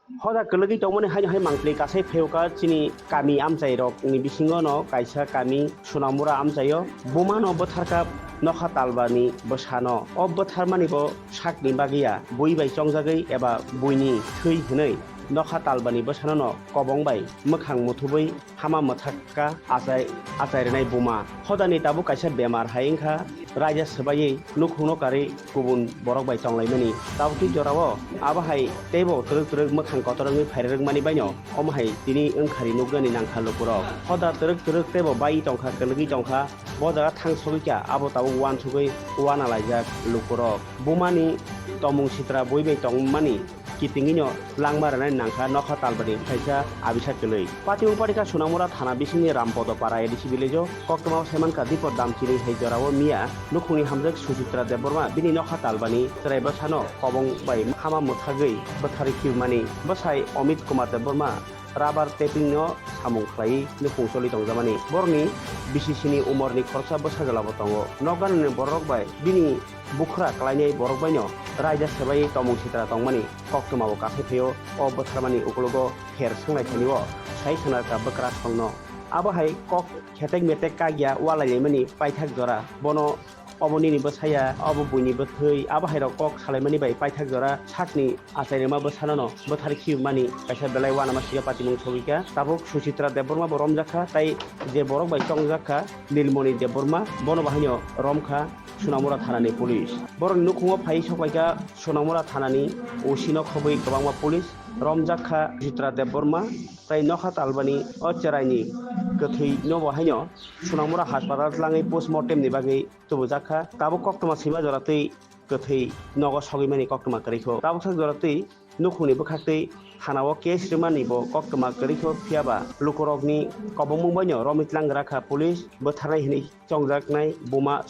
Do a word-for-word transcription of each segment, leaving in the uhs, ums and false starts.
Hoda kwlwgwi tongmani haino hai mangpli kasai phaiyoka chini kami amchairokni bisingono kaisa kami Sunamura amchaio bumano bwtharkha nokha talbani bwsano. O bwtharmani bo sakni bagwi ya, bui bai chongjagwi eba buini thwi hwnwi nokha talbani bwsanono kobong bai mwkhang muthubwi hama mwthakka achai, achai rwnai buma. Hodani tabuk kaisa bemar hai wngkha, raida swbaiwi nukhungno karwi kubun borok bai tonglaimani. Tabukni jorao abo hai teibo twrwk twrwk mwkhang kotor wngwi phairwrwkmani baino omo hai tini wngkhari nuknani nangkha lukurok. Hoda twrwk twrwk teibo bai tongkha, kwlwgwi tongkha, bo jaga thang sogwi kha, abo tabuk uansugwi uanalaijak lukurok. Bumani tomung sitra bui bai tongmani kitingino langma rwnai nangkha nokha talbani kaisa abisa kwlwi. Patimung patikha Sunamura thana bisingni Rampodo para A D C village-o koktwma saimankha Dipor Damchini hai jorao miya nukhungni hamjwk Suchitra Debbarma bini nokha talbani chwrai bwsano kobong bai hama mwthagwi bwtharwi khibmani. Bwsai Amit Kumar Debbarma rubber tapping no samung khlaiwi nukhung choli tongjamani. Borokni bisisini umorni khoroksa bwsajwlabo tongo. Nokganani bororok bai bini bukhra klainai borok baino raida swbaiwi tomung sitra tongmani koktwmabo kasai phaio. O bwtharmani ukologo pher swngnai thani o sai khwnarwkha bwkrasongno. Abo hai kok khetek metek kagya walailaimani paithak jora. Bono obo nini bwsaya, obo buini bwthwi, abo hairok kok salaimani bai paithak jora sakni achairwma bwsanono bwthar khibmani kaisa belai uanama sika patimung sogwikha. Tabuk Suchitra Debbarma bo romjakha, tai je borok bai chongjakha Nilmoni Debbarma, bono bahaino romkha Sunamura thanani police. Borokni nukhungo phai soklaikha Sunamura thanani O C no khobwi kwbangma police romjakha Suchitra Debbarma, tai nokha talbani o chwraini kwthwi no bo haino Sunamura haspatal tlangwi postmortem ni bagwi tubujakha. Tabuk koktwma sima jora twi kwthwi nogo sogwimani koktwma kwrwikho. Tabuksa jora twi nukhungni bwkhaktwi thanao case rwmani bo koktwma kwrwikho, phiyaba lukurokni kobongmung baino romwi tlang rakha police, bwtharnai hwnwi chongjaknai buma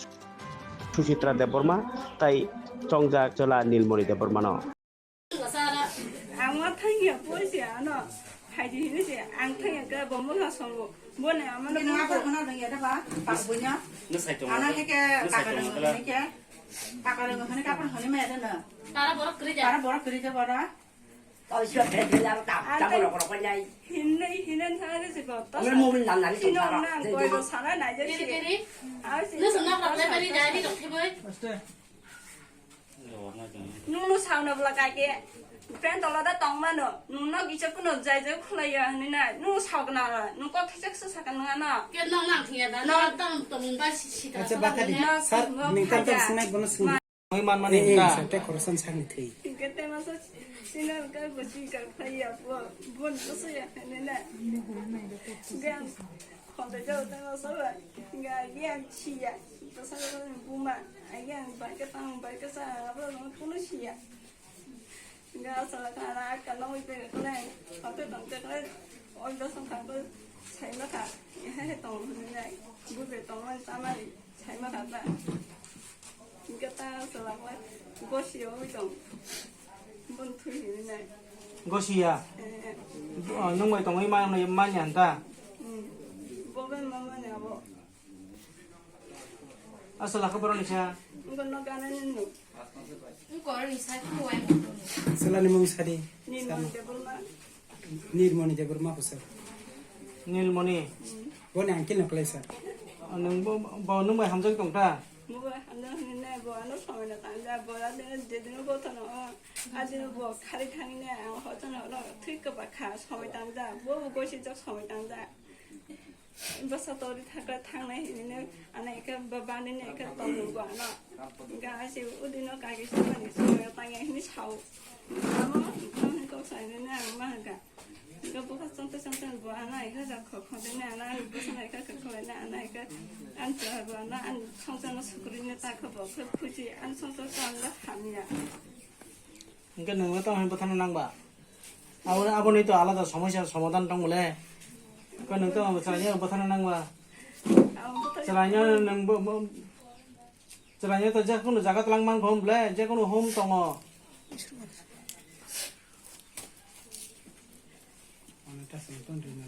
Suchitra Debbarma tai chongjak chwla Nilmoni Debbarmano. Ang ma thangya poisa ano phaidi hinwi se ang thangya khe bo mona songo boni amano. Bini ma boni. Apa hona dong ya da ba? Pak bunya. Ana ke ke kaka dong ne ke. Kaka dong ne kapa hone me da na. Tara borok kri ja. Tara borok kri ja bora. Hinwi hinan thangre se bo. Sino na koi do sara na je. Kiri kiri. Nusu na problem bari jai di rok thiboi. Nungno sauna bwla kake. Pen tola da tong mano. Nungno gisa kuno jai jai khulai ya hinwi nai. Nung sauna ra. Nung kok thajak sa sakha nung ano. Ke nong nang thia da. No. Nong tong tong ba si si ta. Acha bakadi. Sir, ning tam tam sinai bono sing. Oi man mani ta. Sir, te khorosan sakni thei. Ke te masa sinal ka gosi ka phai ya bo. Bon ko so ya hinwi nai. Gan. Khonde jao tang o sabo, ga agi ang chiya, to sabo buma, agi ang bai ka tang bai ka sa, abo no kuno chiya. Ga sala ka na ka no ite ko le, hote tang te ko le, oi do song ka ko, sai ma ka, he tong ne, bu be tong man ta ma ni. Sai ma kha ta. Hingke ta sala khe gosi oi tong. Bon thui hinwi nai. Gosi ya? Eh, eh. Oh, nwng bai tongwi ma-, ma-, manya ta? Hmm. Bo bai ma manya bo. Asala khe borok ni sa? Ngo no gana ni no. Sela ni mung sadi. Ni no de bol ma. Nirmoni Debbarma ko sir. Nilmoni. Boni uncle no kwlai sir. Nwng bo, bo nwng bai hamjak tong ta? Bo bai hamjak hwnwi nai, bo ano somoi no tang ja, bo adino jedino bo thono, adino bo khari thangwi nai, ang hotono oro thwi kwbak kha, somoi tang ja, bo bo gosi jak somoi tang ja. Bwsa tori thakra thangnai hinwi nai, ano ekhe ba-, bani nai ekhe tongmung bo ano. Ga se udino kage se mani somoi tang ya hinwi sao. Amo, amo kok sai nai ang ma ga. Ga bwkha chonte chonte bo ano ekhe ja khok khok de nai ano ani bwsa nai ekhe khok khok nai ano ekhe an cha bo ano an songsa no sukri ne ta kha bo khe khuji an songsa ta ang ga hamya. Hingke nwngno tamo hai bwthano nangba? Abo, aboni to alada somosya somadan tong bole. Ko nwng tamo chwraino bwthano nangba? Chwraino nwng bo, bo, chwraino to je kono jaga twlang man kho bole, je kono home tongo.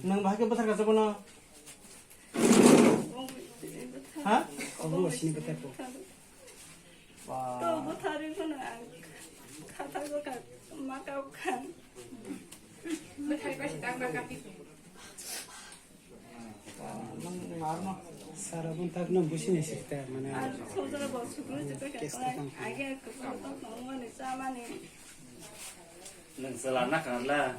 Nwng bahai khe bwthar kha bono? Ha? Obo sini bwthar ko. Ba. To bwtharwi phano ang khathar bwkha ma kau khan. Sara bun tak nang busi ni sikta mane. Ar sojara bo sukru jikoi kes ka tang. Age ko to mani samani. Nang sala na karla.